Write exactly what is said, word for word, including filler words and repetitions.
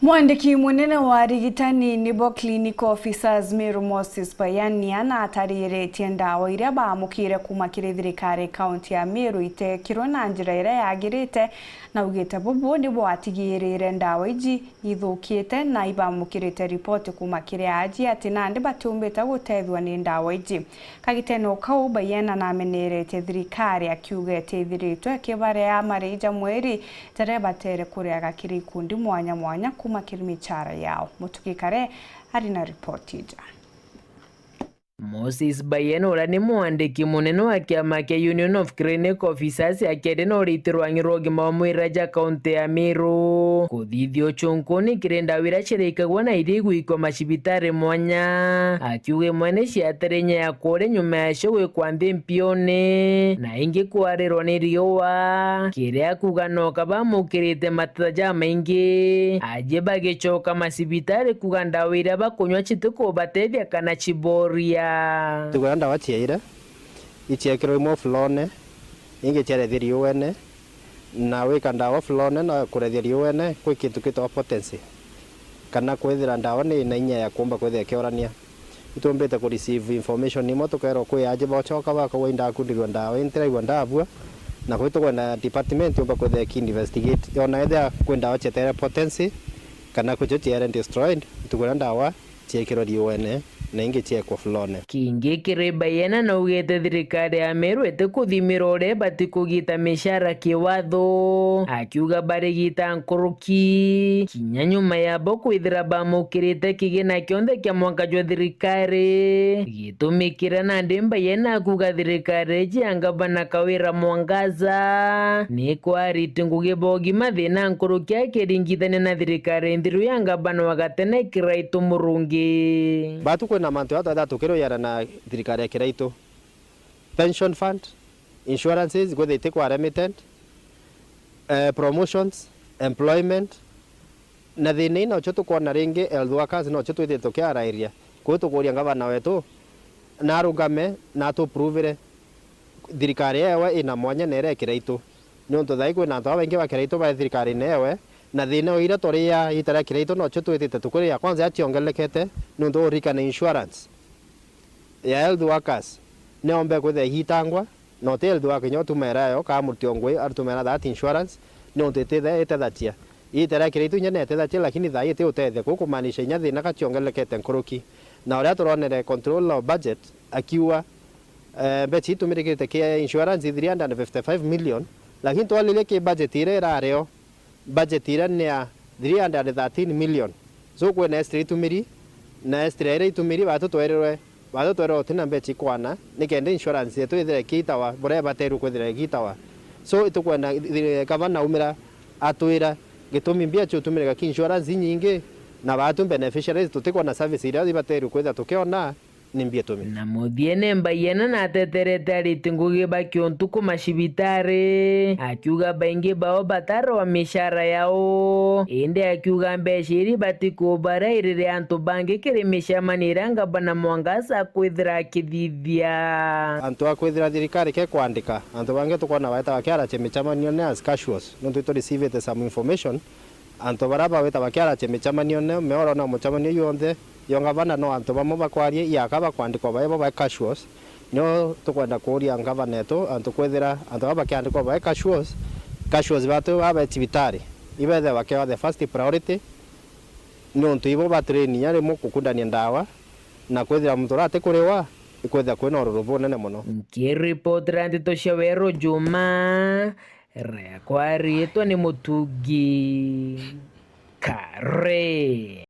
Mwandiki munene wa arigitani nibo Clinical Officers Meru Moses Bayania na atariritie ndawa iria baamukire kuuma kiri thirikari kaunti ya Meru itekirwe na njira iria yagirite, na augite bubu ni bwatigirire ndawa iji ithukite na ibamukirite ripoti kuuma kiri aji ati nandi batiumbite gutethua ni ndawa iji. Kagitene o kau, Bayena nameneretie thirikari akiuga itiithiritwe ikibarea marii ja mweri jaria batere kuriaga kiri ikundi mwanya mwanya kuuma kiri michara yao. Mutugi Kare ari na ripoti ija. Moses Bayena, uria ni mwandiki munene wa kiama kia Union of Clinic Officers, akiaria na uriti rwa ng'i rwa ugima wa mwiri ja kaunti ya Meru, kuthithia ucunkuni kiri ndawa iria cirikagwa na iria igwikwa macibitari mwanya, akiuga imwe ni ciatere inya ya kuria nyuma yacio gwikwa nthi mpione, na ingi kwarirwa ni riua, kiria akuuga no kabamukirite mateta jamaingi. Aji bagicoka macibitari kuuga ndawa iria bakunywa citikubatethia kana ciboria. Tukwira ndawa ciaire, iciekirwe imwe fulone, ingi ciarethia riuene, na wika ndawa fulone na kurethia riuene kwi kintu gitagwa potency, kana kwithira ndawa ni na inya ya kuumba kwithira ikiorania. Itumbite ku receive information imwe tukerwa kwi aji bocoka bakauga indakundirwe ndawa, intiraigua ndabua, na kwi tukwenda department yumba kwithira iki investigate. Yona ethira kwi ndawa cietere potency, kana kwi cio ciere destroyed, tukwira ndawa ciekirwe riuene, na ingi ciekwa fulone. Kingi kiri Bayena naugite thirikari ya Meru itikuthimira uria ibati kugita micara kiwatho, akiuga barigita nkuruki, kinya nyuma yabo kwithira bamukirite kigina kionthe kia mwanka jwa thirikari. Gitumi kiria nandi Bayena akuuga thirikari iji ya ngavana Kawira Mwangaza ni kwariti ngugi bogima thina nkuruki akiringithania na thirikari nthiru ya ngavana wa gatene Kiraitu Murungi. Batu kwina mantu ya twetha tukiruyana na thirikari ya Kiraitu. Pension fund, insurances, kwithira itikwa remittent, eh, promotions, employment, na thina ii nocio tukwona ringi health workers nocio twithite tukiarairia. Kuu tukuria ngavana wetu na arungame na atupruvire thirikari yewe ina mwanya na iria ya Kiraitu. Niuntu thaai kwina antu babaingi ba Kiraitu bai thirikarine yewe, na thina uu iria turiaa ita ria Kiraitu nocio twitite tukuria kwanza yaciongelekete, niuntu uririkane insurance ya health workers niombe kwithira igitangwa, na uti health worker kinya utumaira yo kana muruti o ngui arutumaira that insurance, niuntu itithe-, itethagia. Ita ria Kiraitu inya netethagia, lakini thaai iti utethia kuu kumaanisha inya thina gaciongelekete nkuruki. Na uria turonere controller of budget akiuga, eh, mbeca itumirikite ki insurance i three hundred and fifty-five million, lakini twaririe ki budget iria irari o, budget iria ni ya three hundred and thirteen million. So kwina extra itumiri, na extra iria itumiri batu twerirwe, batu twerirwe utina mbeca ikwana nikenda insurance yetu ithire ikiitawa buria ibaterwe kwithira ikiitawa. So itukwenda, eh, gavana aumira atwira gitumi mbia ciutumirika ki insurance inyingi, na batu beneficiaries tutikwona service iria ibaterwe kwithira tukiona. Ni mbia tumi. Na muthiene Bayena nateterete ariti ngugi ba kiuntuku macibitari, akiuga baingi bao batarwa micara yao, indi akiuga mbeca iri batikubaria irire antu bangi kiri micemanio iria ngavana Mwangaza akwithira akithithia. Antu a kwithira thirikari ke kwandika, antu bangi tukwona baeta bakiaracia micemanio ni as casuals, nontu itu receivite some information. Antu baria bawita bakiaracia micemanio ni meorona mucemanio yonthe yo ngavana no antu bamwe bakwaria iaka bakwandikwa baebo bae casuals. Nio tukwenda kuuria ngavana etu antu kwithira antu baba bakiandikwa bae casuals, casuals batu baba be cibitari ibethire bakewa the first priority, niuntu ibo ba train inya rimwe gukundania ndawa, na kwithira muntu uria atikuriwa ikwithira kwina ururu bunene mono. Nkiripotera ndeto cia Weru Juma, riakwa riitwa ni Mutugi Kare.